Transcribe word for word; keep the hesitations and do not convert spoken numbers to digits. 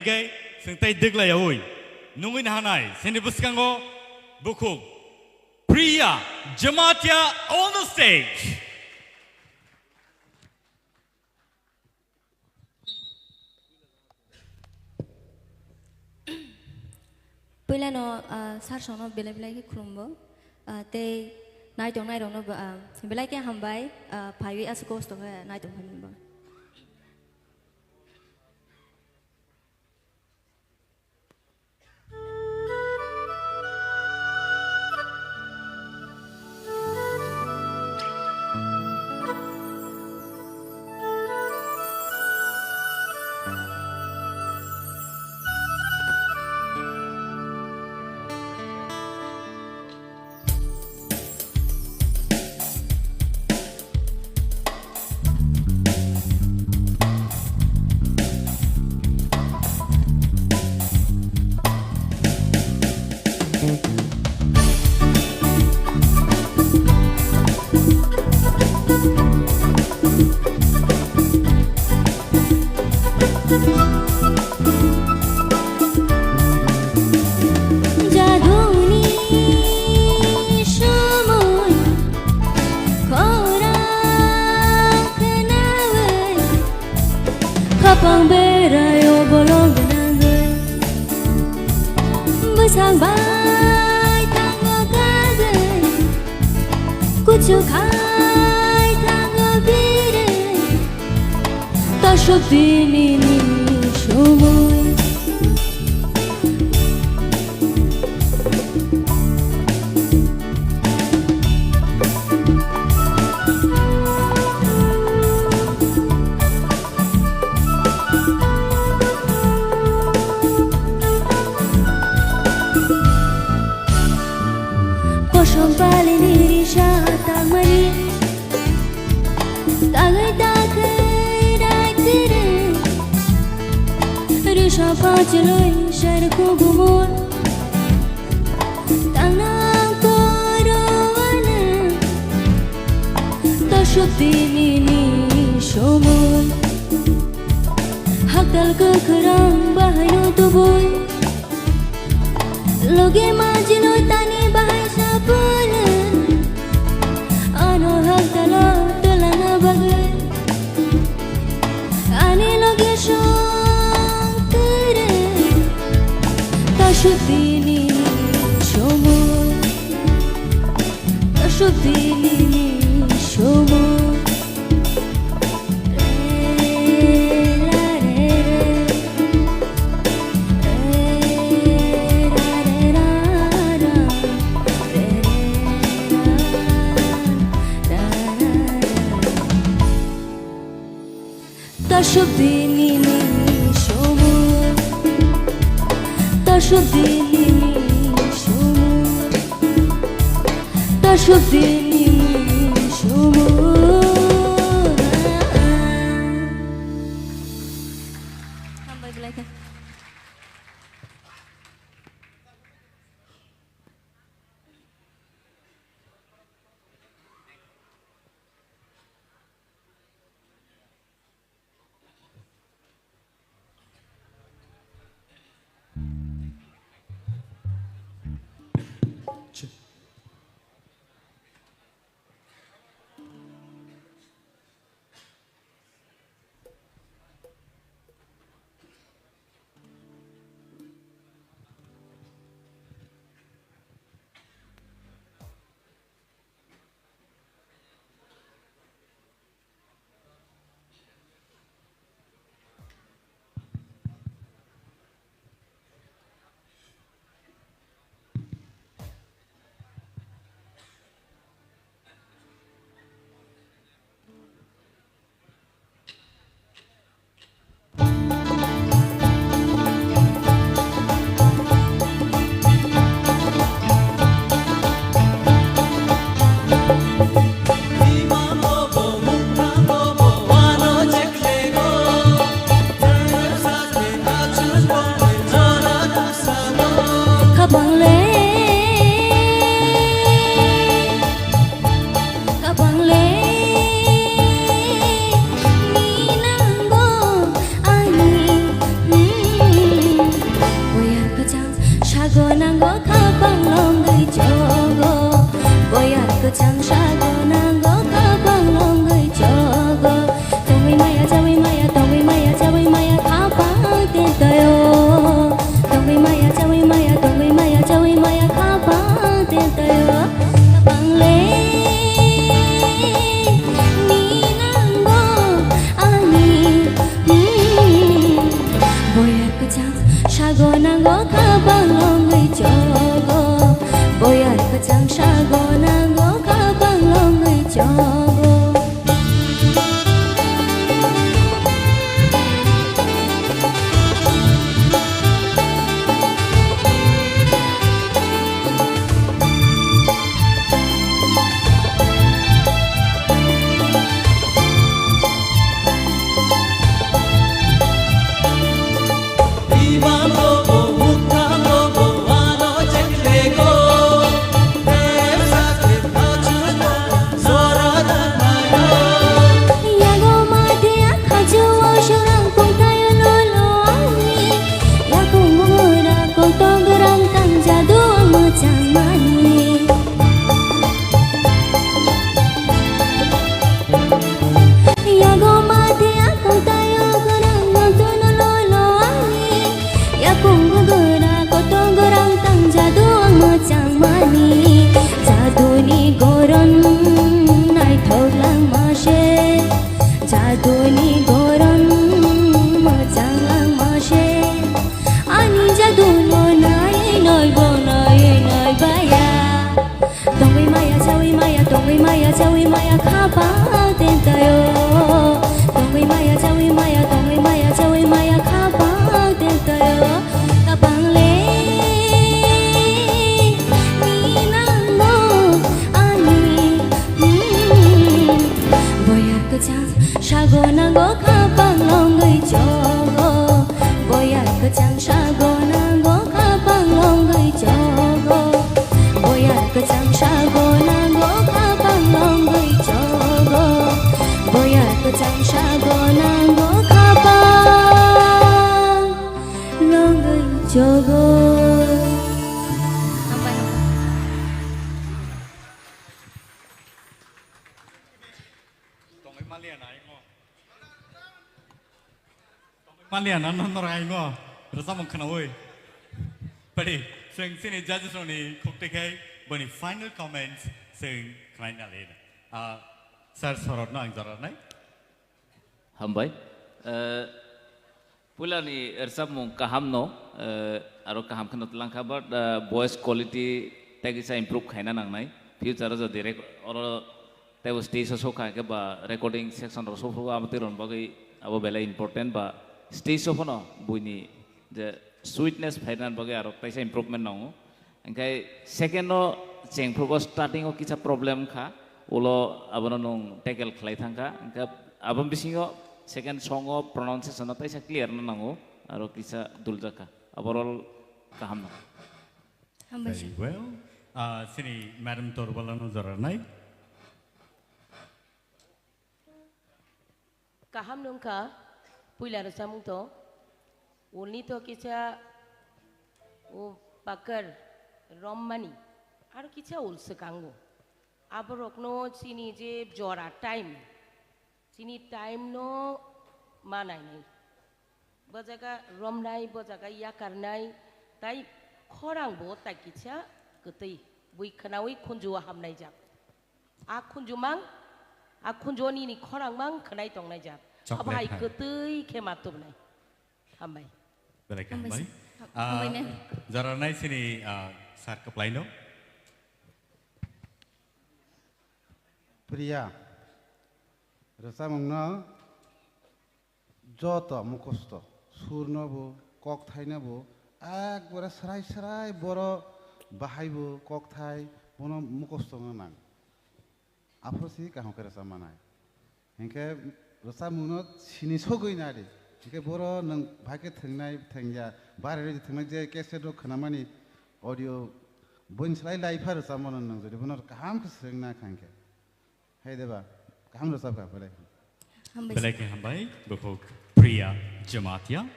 Hingke chwng tei dwglaiyaui nungwi nahanai chini bwskango bukhuk Priya Jamatia on the stage. Puilano, ah, sir songno belai belai khe khulumgo, ah, tei naitong nairokno bo, ah, belai khe hambai, ah, phaiwi aswk kosto khe naitong phaimani bo. Jaduni somoi khorang khnawi, khapang berai o bolong gwnangwi, bwsang bai thango kagwi, kuchu khai thango birwi. Tasuk tini ni somoi. Kosom pali ni risa tangmani. Tagai tagai dai kiri. Risa pacheloi sar kugumor. Tangnang koro wane. Tasuk tini ni somoi. Haktal kwkhwrang bahai no tubui. Loge majilo tani bahai sapunu. Ano haktalo tolana bagwi. Ani loge songkere. Tasuk tini somoi. Tasuk tini somoi. Tasuk tini ni somoi. Tasuk tini ni somoi. Tasuk tini ni somoi. Hambai belai khe. Khabang le, khabang le, ni nango ani, mm, Khabang longwi chogo, boyar kwchang sago nango, khabang longwi chogo. Tongwi maya, chawi maya, tongwi maya, chawi maya, khabang tentayo. Tongwi maya, chawi maya, tongwi maya, chawi maya, khabang tentayo. Khabang le ni nango ani, hmm. Boyar kwchang sago nango, khabang longwi chogo. Boyar kwchang sago nango, khabang longwi chogo. Yago mate akhajo o sorang kongtayo lolo ani. Yakung bungura koto gerang tang jadu ang mochang mani. Yago mate akhaitayo gwnang nangtono lolo ani. Yakung gura koto gurang tang jadu ang mochang mani. Jaduni goron naithok langma se. Jaduni goron mochang langma se. Ani jaduno nai nai bo nai nai baya. Tongwi maya, chawi maya, tongwi maya, chawi maya, khaba tentayo. Tongwi maya, chawi maya, tongwi maya, chawi maya, khaba tentayo. Kabang le ni nango ani, hmm. Boyar kwchang sago nango, khapang longwi chogo. Boyar kwchang sago nango, khapang longwi chogo. Boyar kwchang sago nango, khapang longwi chogo. Boyar kwchang sago nango, khapang longwi chogo. Tongwi maliya nai mo. Tongwi maliya na no, no rai mo. Rwchapmung khnaui. Padi, chwng chini judges rokni khukti khai boni final comments chwng khlaina le. Ah, sir Sorot no ang jora nai. Hambai. Eh, Puilani rwchapmung kahamno, eh, aro kaham kheno twlangkha, but, eh, voice quality tei kisa improve khaina nangnai. Future o jodi rek-, oro teibo stage o sokha khe ba recording section rok sokha, abo twi rokni bagwi abo belai important, ba stage o phano buini je sweetness phainani bagwi aro teisa improvement nango. Hingkhe second o chengphrugo starting o kisa problem kha, ulo abono nwng tackle khlai thangkha. Hingkhe aboni bisingo second song o pronunciation no teisa clear no nango, aro kisa duljak kha. Overall kaham no. Hambai sir. Very well. Ah, chini Madam Torbala no jora nai. Kaham nungkha, puila rwchapmung to, ulni to kisa, o pakar, rommani, aro kisa ul swkango. Aborokno chini je jora time, chini time no ma nainai. Bo jaga romnai, bo jaga yakarnai, tai khorang bo tai kisa kwtwi, bui khwnaui khunju o hamnai jak. A khunjumang, a khunju nini khorang mang khwnai tongnai jak. Chocolate abo hai hai. Kwtwi khe ma tubnai. Hambai. Belai khe hambai. Hambai sir. Ah, hambai ne. Jora nai sini, ah, sir kwplai no. Priya, rwchapmung no Joto mukhosto, surno bo, kokthaino bo, ekbare srai srai boro bahai bo, kokthai bono mukhosto wngna nang. Aphuru si kaham khe rwchap manai. Hinkhe rwchapmungno sini sogwi nadi. Hinkhe boro nwng bahai khe thwngnai, thwngya, bari rwi thwngnai je cassette o khwnamani audio boini slai lai pha rwchapmano nwng jodi bono kaham khe swrwngna kha hinkhe. Hai deba, kaham rwchapkha, belai. Hambai. Belai khe hambai, bukhuk Priya Jamatia.